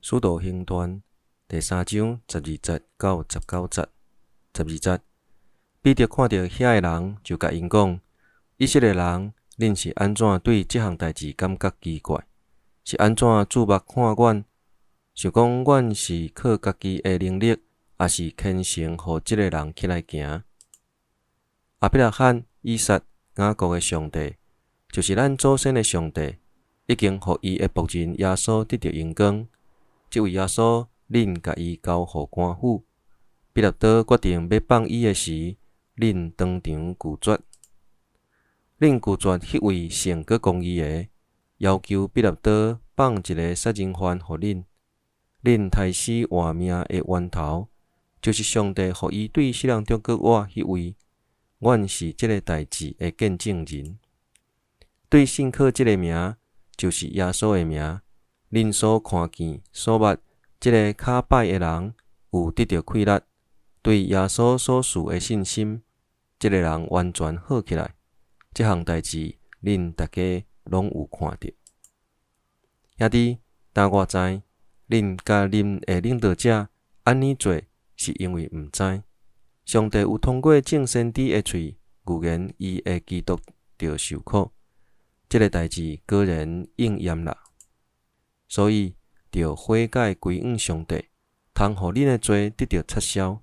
使徒行傳第三章十二節到十九節。十二節，彼得看著遐个人，就共𪜶講：以色列人，恁是按怎對這項代誌感覺奇怪？是按怎注目看阮？想講阮是靠家己的能力，抑是虔誠，予這个人起來行？亞伯拉罕、以撒、雅各的上帝，就是咱祖先的上帝，已經予伊的僕人耶穌得著榮光。這位耶穌，恁共伊交予官府。彼拉多決定欲放伊的時，恁當場拒絕。恁拒絕彼位聖閣公義的，要求彼拉多放一个殺人犯予恁。恁刣死活命的源頭，就是上帝予伊對死人中閣活彼位。阮是這个代誌的見證人。對信靠這个名，就是耶穌的名，恁所看見、所捌這个跤擺的人，有得著氣力，對耶穌所賜的信心，這个人完全好起來。這項代誌，恁逐家攏有看著。兄弟，但我知，恁佮恁的領導者按呢做，是因為毋知。上帝有通過眾先知的喙預言伊的基督著受苦。這个代誌果然應驗啦。所以，著悔改歸向上帝，通予恁的罪得著擦消。